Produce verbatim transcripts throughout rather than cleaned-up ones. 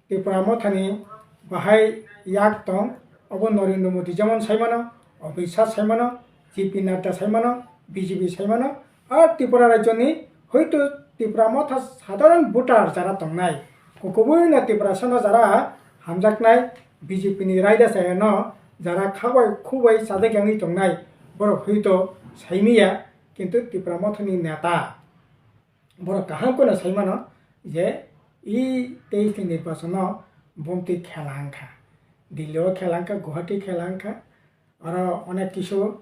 Tipra Mothani bahai yak tong, obo Narendra Modi jemon saimano, Amit Shah saimano, J P Nadda saimano, B J P saimano, ar Tripura rajyoni hoito Tipra Motha sadharon voter jara tongnai, kukubuino Tiprasano jara hamjaknai B J P ni raida sayano jara khabai khubai chajak yangwi tongnai, borok hoito saimiya, kintu Tipra Mothani neta borok kaham kheno saimano je e teis ni nirbachono bomtwi khela wngkha, Delhi o khela wngkha, Guwahati khela wngkha, aro onek kisu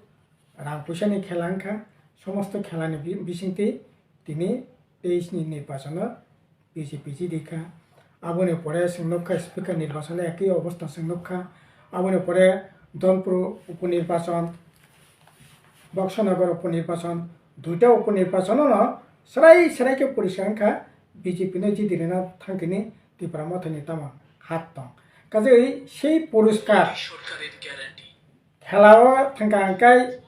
rang puisa ni khela wngkha, somosto khela ni bi-, bisingtwi tini teis ni nirbachono B J P jidi kha. Aboni pore chwng nukha speaker nirbachono ekhi obostha chwng nukha. Aboni pore Dompur uponirbason, Boksonogor uponirbason, duita uponirbasono no srai srai khe poriskar wngkha B J P no jidi rwna thangkini Tipra Mothani tamo hat tong. Kajagwi sei poriskar khela o thangkha hwnkhe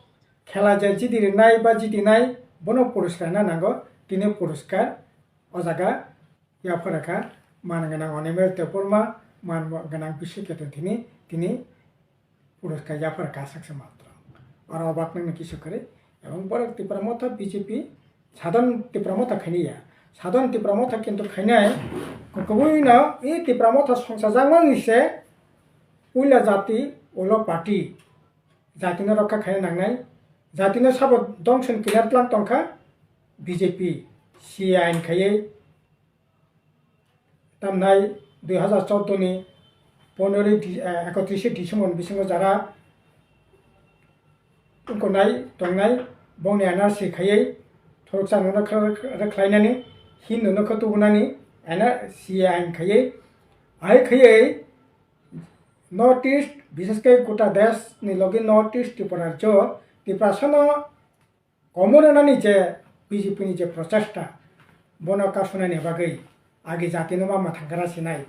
khela je jidi rwnai ba jidinai bono poriskar na nango, tini poriskar o jaga yaphar kha man gwnang Animesh Debbarma, man gwnang Bishu Ketu tini, tini poriskar yaphar kha sakse matro. Oro obak nangni kisu kwrwi. Ebong borok Tipra Motha B J P, sadharon Tipra Motha khainiya. Sadharon Tipra Motha kintu khainai kwbui no e Tipra Motha songchajakmani se puila jati ulo party. Jatino rokha khaina nangnai. Jatino sabo dongson kinar tlang tongkha B J P, C A A ain khaiwi. Tamnai dui hazar choudo ni pondroi di-, eh, ekotrishe December ni bisingo jara wngkurnai tongnai, bongni N R C khaiwi thoroksa no rwkha-, rwkhlainani, Hindu no khe tubunani N R C ain khaiwi, hai khaiwi North East, bishesh khe gota desh ni logi North East Tripura rajyo, Tiprasano Komor rwnani je B J P ni je prochesta, bono kasunani bagwi agi jatino ma mwthangkra sinai.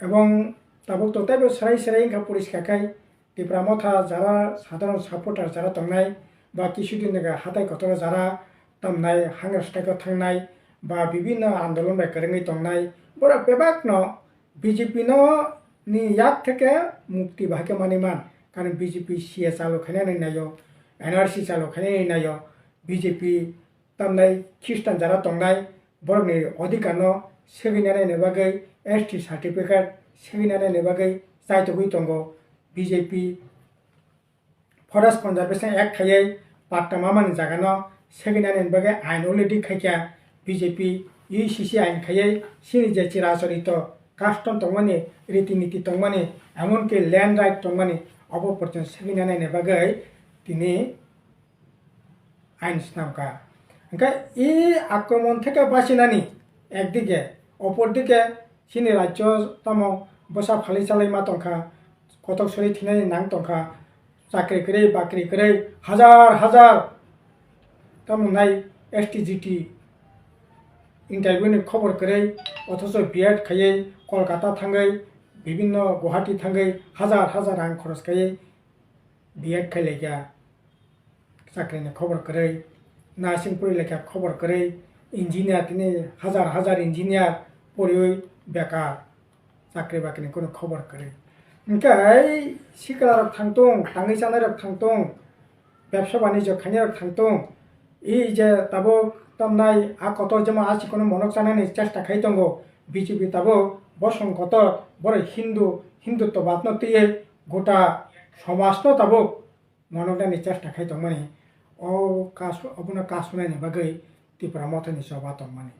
Ebong tabuk to teibo serai serai wngkha poriskar khai Tipra Motha jara sadharon supporter jara tongnai ba kisudin daga hatai kotor jara tamnai hangra stake o thangnai ba bibinno andolon bai kwrwngwi tongnai borok bebakno B J P no ni yak theke mukti bahai khe manwi man, karon B J P C A A chalu khainani naio, N R C chalu khainani naio, B J P tamnai Khristan jara tongnai borokni odhikar no segwinani bagwi, S T certificate segwinani bagwi chaitugwi tongo B J P. Forest Conservation Act khaiwi patta mamani jagano segwinani bagwi ain already khaikha B J P, U C C ain khaiwi chini je chirachorito custom tongmani, riti niti tongmani, emonki land right tongmani, obo porjonto segwinani bagwi tini ain swnamkha. Hwnkhe e akromon theke bachinani ekdike, opor dike chini rajyo tamo bwsa phalwi chalai ma tongkha, kotok sori thinani nang tongkha, chakri kwrwi, bakri kwrwi, hazar hazar tamo nai S T G T interview ni khobor kwrwi, othocho B Ed khaiwi Kolkata thangwi, bibinno Guwahati thangwi hazar hazar rang khoros khaiwi B Ed khailaikha, chakri ni khobor kwrwi, nursing porilaikha khobor kwrwi, engineer tini hazar hazar engineer poriwi bekar. Chakri bakri ni kunu khobor kwrwi. Hwnkhe sikla rok thangtung, tangwi chanai rok thangtung, bebsa banijyo khainai rok thangtung. I je tabuk tamnai a kotor jemon a chikon monok chanani chesta khai tongo. B J P tabuk bosong kotor, borok Hindu, Hindutwabad no twiwi gota somaj no tabuk monoknani chesta khai tongmani. O kasu-, obono kasunani bagwi Tipra Mothani choba tongmani.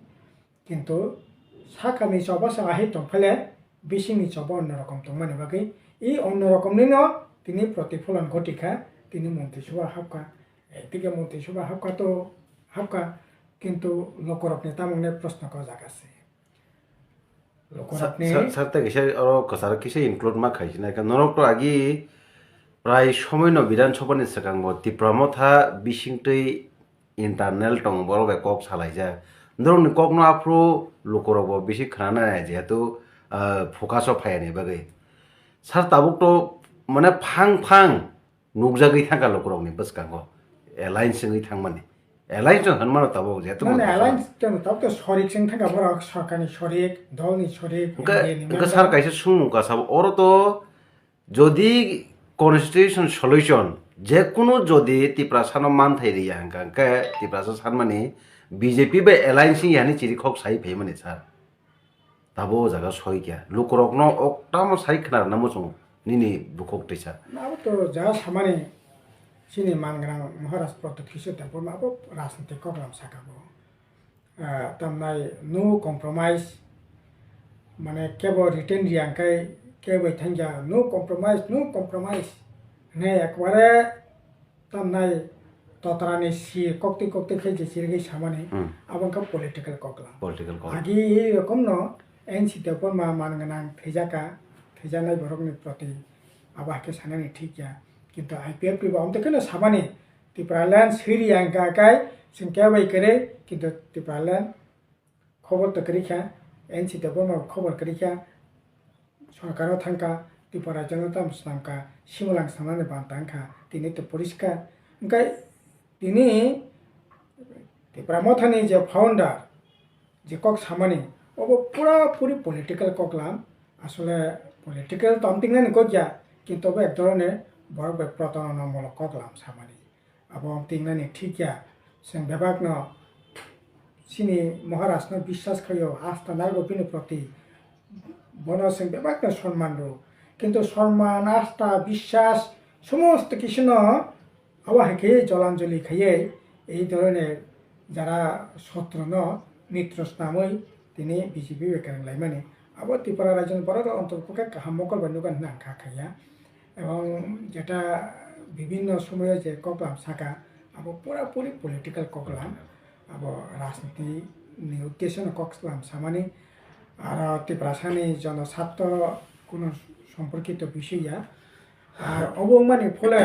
Kintu sakani choba se ahai tongphele, bisingni choba onno rokom tongmani bagwi, i onno rokomnino tini protifolon ghotikha, tini Montri Sabha hapkha. Etike Montri Sabha hapkha to hapkha, kintu lokorokni tamoknai proshno ko jaga se. Lokorokni Sa-, sa-, sarte kisa oro kwcharo kisa include ma khai sinai khe, norok to agi prai somoino Bidhan Sabha ni swkango Tipra Motha bisingtwi internal tong borok bai kok salaijak. Norokni kokno aphuru lukurokbo bisi khwnanai, jehetu, ah, focus o phaiani bagwi. Sir, tabuk to mane phang phang nukjagwi thangkha lukurokni bwskango, alliance wngwi thangmani. Alliance no hwnmano tabuk, jehetu Nani mantha alliance tong tabuk to sorik sing thangka borok, sorkarni sorik, dolni sorik, Hwnkhe, M D A ni hwnkhe member. Sir kaisa sumung ka sabo, oro to jodi constitution solution, je kunu jodi Tiprasano manthai riya hwnkha, hwnkhe Tiprasa sanmani B J P bai alliance wngya hwnwi chiri khok sai phaimani sir. Tabo o jaga soi kya. Lukurokno oktamo sai khna rwna muchung nini bukhuk twisa. Abo to ja samani chini mangrang Maharaj Pradyut Kishore Debbarma abo rajniti koklam saka bo. Ah, tamnai no compromise, mane kebo written riya hwnkhe kebo thangya, no compromise, no compromise. Hwnwi ekbare tamnai totrani si koktwi koktwi khe je chirigwi samani, Hmm. Abo wngkha political koklam. Political koklam. Agi ei rokomno N C Debbarma man gwnang thwijaka, thwijaknai borokni proti abo hakhe sanani thik ya. Kintu I P F T bo amtwi kheno samani Tipraland siri ang ka kai sing kya bai kere, kintu Tipraland khobor to kwrwi kha, N C Debbarma khobor kwrwi kha, sorkaro thangkha, Tripura Rajyano tamo swnamkha, simulang swnamnani banta wngkha, tini to poriskar. Hwnkhe tini Tipra Mothani je founder, je kok samani, obo pura puri political koklam, asole political to amtingnani kokya, kintu obo ek dhoroner borok bai protononmulok koklam samani. Abo tingnani thik ya. Chwng bebakno chini Maharajno biswas khaio, asta narwgo bini proti. Bono chwng bebakno sonman rwo. Kintu sonman, asta, biswas, somosto kisuno abo hai khe jolanjoli khaiwi ei dhoroner jara sotrono mitro snamwi tini B J P bai kwrwng laimani. Abo Tripura rajyoni borok rok ontor khe kaham mokol bai nukha hwnwi ang kha khaiya. Ebong jeta bibhinno somoyo je koklam saka, abo pura puri political koklam, abo rajniti ni uddesho no koklam samani, aro Tiprasani jono satto kuno somporkito bisoi ya. Ar obo wngmani phole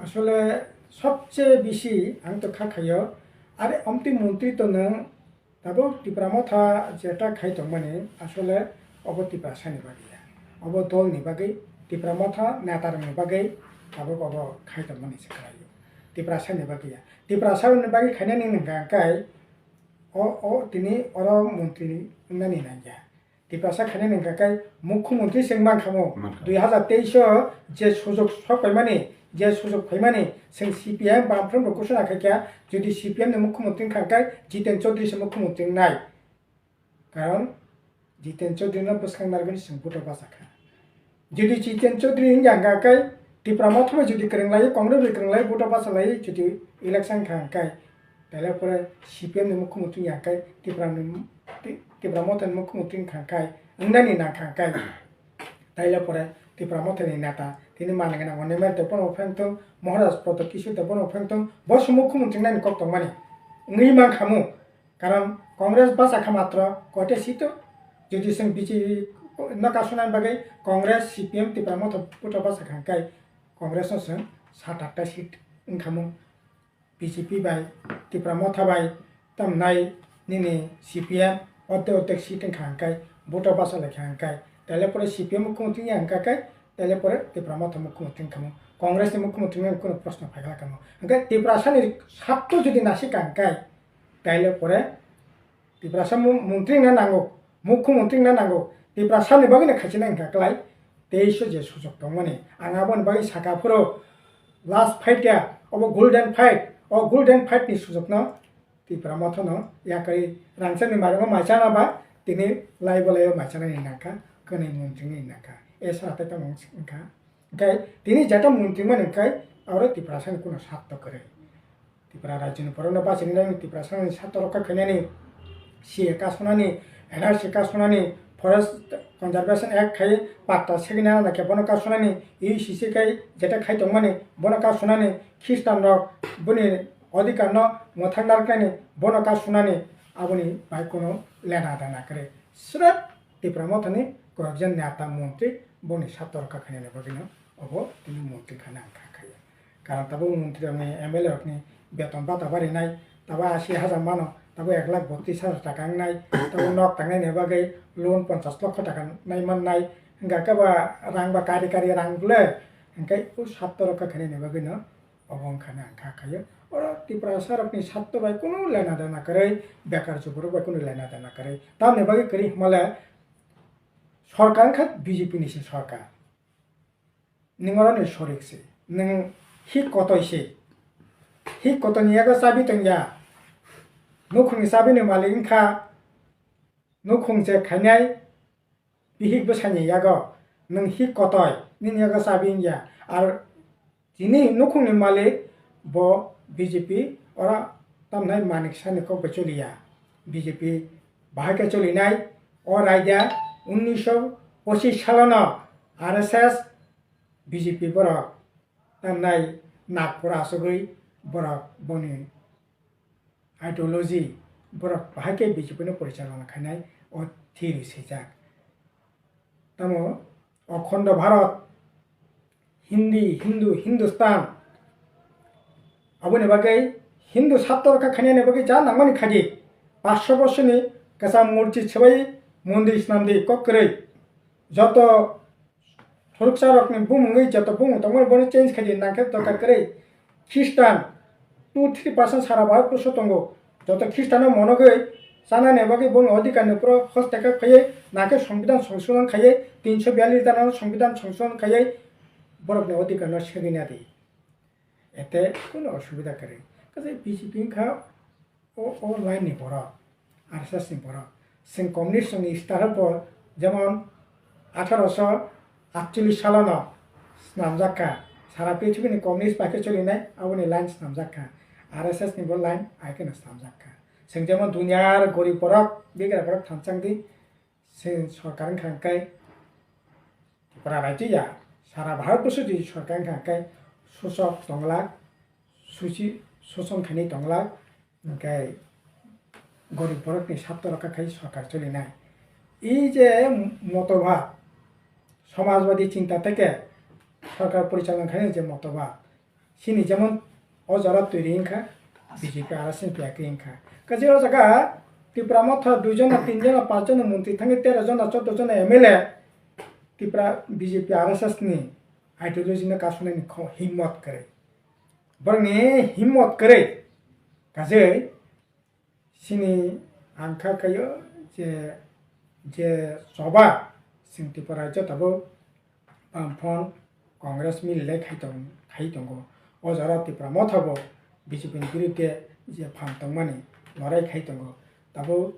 asole sobse bisi ang to kha khaio, are omtwi montri to nwng Tabuk Tipra Motha jeta khai tongmani asole obo Tiprasani bagwi ya. Obo dolni bagwi, Tipra Motha netarokni bagwi tabuk obo khai tongmani se khlaio. Tiprasani bagwi ya. Tiprasani bagwi khainani hwnkha khe o, o tini oro montri wngnani nangya. Tiprasa khainani hwnkha khe mukhyamantri se wng mankha mo. Mankha. Dui hazar teis o je sujok sok paimani, je sujok phaimani, chwng C P M Bamfront bo ghosona khaikha, jodi C P M ni mukhyamantri wngkha khe Jiten Chaudhary se mukhyamantri wngnai. Karon Jiten Chaudhary no bwskang narwgwini chwng vote o bachakha. Jodi Jiten Chaudhary wngya hwnkha khe Tipra Motha bai jodi kwrwng lai, Congress bai kwrwng lai, vote o bacha lai, jodi election kha hwnkhe, taile pore C P M ni mukhyamantri wngya hwnkhe, Tipra ni, Ti-, Tipra Motha ni mukhyamantri wngkha hwnkhe, wngnani nangkha hwnkhe, taile pore Tipra Motha ni neta, tini manwi gana Animesh Debbarma phai wngthung, Maharaj Pradyut Kishore Debbarma phai wngthung, bo se mukhyamantri wngnani kok tongmani wngwi mankha mu. Karon Congress bachakha matro koite seat o. Jodi chwng B J P no kasunani bagwi Congress, C P M, Tipra Motha vote o bachakha hwnkhe Congress no chwng sat atta seat wngkha mu. B J P bai, Tipra Motha bai, tamnai nini C P M, ordek ordek seat wngkha hwnkhe, vote o bacha laikha hwnkhe, taile pore C P M mukhyamantri wngya hwnkha khe, taile pore Tipra Motha mukhyamantri wngkha mu. Congress ni mukhyamantri wngya kunu proshno phaikha kamo. Hwnkhe Tiprasani satto jodi nasika hwnkhe, taile pore Tiprasa mu-, montri wngna nango, mukhyamantri wngna nango. Tiprasani bagwino khaichinai hwnkha klai, teis o je sujok tongmani. Ang aboni bagwi saka phuru last fight ya, obo golden fight, o golden fight ni sujokno Tipra Mothano yakarwi rangchakni mairango maichana ba tini lai bolai o maichanani nangkha, kwnwi montri ni nangkha. E sara tei tamo wngkha. Hwnkhe tini jeta montri mani hwnkhe aro Tiprasani kuno sat to kwrwi. Tipra rajyoni borokno bachini nangni Tiprasani sat to rokha khainani, C A kasunani, N R C kasunani, Forest Conservation Act khai patta segini nana khe bono kasunani, U C C khai jeta khai tongmani bono kasunani, Khristan rok boni odhikar no mwthang narwknani bono kasunani, aboni bai kuno lena dana kwrwi. Srep Tipra Mothani koyekjon neta montri boni sat to rokha khainani bagwino obo tini montri khana ang kha khaiya. Karon tabuk montri rokni, M L A rokni beton bata barinai, tabuk asi hajar mano, tabuk ek lakh botris hajar taka wngnai, tabuk nok tangnaini bagwi loan ponchas lokho taka nai mannai, hwnkha khe ba rang ba kari kari rang le, hwnkhe o sat to rokha khainani bagwino obo wngkhani ang kha khaio. Oro Tiprasa rokni satto bai kunu lena dena kwrwi, bekar chukurok bai kunu lena dena kwrwi. Tamni bagwi kwrwi hwnmale sorkar wngkha B J P ni se sorkar. Nwng oroni sorik se, nwng hik kotoi se. Hik kotoi ni yago chabi tongya. Nukhungni chabi ni malik wngkha, nukhung se khainai bihik bwsani yago nwng hik kotoi, nini yago chabi wngya. Ar tini nukhungni malik bo B J P, oro tamnai Manik Sani kok bai choliya. B J P bahai khe cholinai, o raida unnish pochis salono R S S, B J P borok tamnai Nagpur asugwi borok boni ideology borok bahai khe B J P no porichalona khainai o theory swijak. Tamo Okhondo Bharat, Hindi, Hindu, Hindustan, aboni bagwi Hindu sattor kha khainani bagwi ja nangmani khaidi. Paanch sho bosorni kwcham murti swbai mondir snamdi kok kwrwi. Joto Khoroksa rokni bumungwi joto bumung tongmani bono change khaidi nangkhe doka kwrwi. Khristan two three percent sara Bharat borso tongo. Joto Khristan no monogwi chanani bagwi boni odhikar ni upor hosteka khaiwi nangkhe Songbidan songsodhon khaiwi tinsho biyallis dana no Songbidan songsodhon khaiwi borokni odhikar no segwi nadi. Ete kunu osubida kwrwi. Kaisa B J P wngkha o, o line ni borok, R S S ni borok. Chwng communist ni start bo jemon atharo sho atchollish salono snamjak kha. Sara prithibi ni communist bai khe cholinai aboni line snamjak kha. R S S ni bo line ai kheno snamjak kha. Chwng jemon duniar gorib borok, bigra borok thansa wngdi, chwng sorkar wngkha hwnkhe Tripura raijya, sara Bharat borso di sorkar wngkha hwnkhe suchok tonglak, suchi, suchong khainwi tonglak, hwnkhe gorib borokni satto rokha khai sorkar cholinai. I je motobad, somajwadi chinta theke sorkar porichalona khainai je motobad, chini jemon o jora twi ri wngkha, B J P R S ni piyakri wngkha. Kaje o jaga Tipra Motha dui jona, tin jona, panch jona montri thangwi tero jona, choudo jona M L A Tipra B J P R S S ni ideology no kasunani kho himmot kwrwi. Borokni himmot kwrwi. Kaje chini ang kha khayo je, je choba chwng Tripura rajyo tabuk Bamfront, Congress mililai khai tong-, khai tongo. O jora Tipra Motha bo B J P ni birudde je phan tongmani lorai khai tongo. Tabuk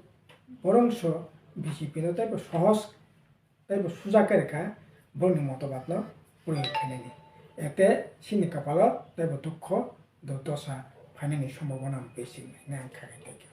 borongso B J P no teibo sohos teibo suja khe rwkha borokni motobadno proyog khainani. Ete chini kopalo teibo dukho, durdosa phainani sombhabona besi hinwi ang kha khe thank you.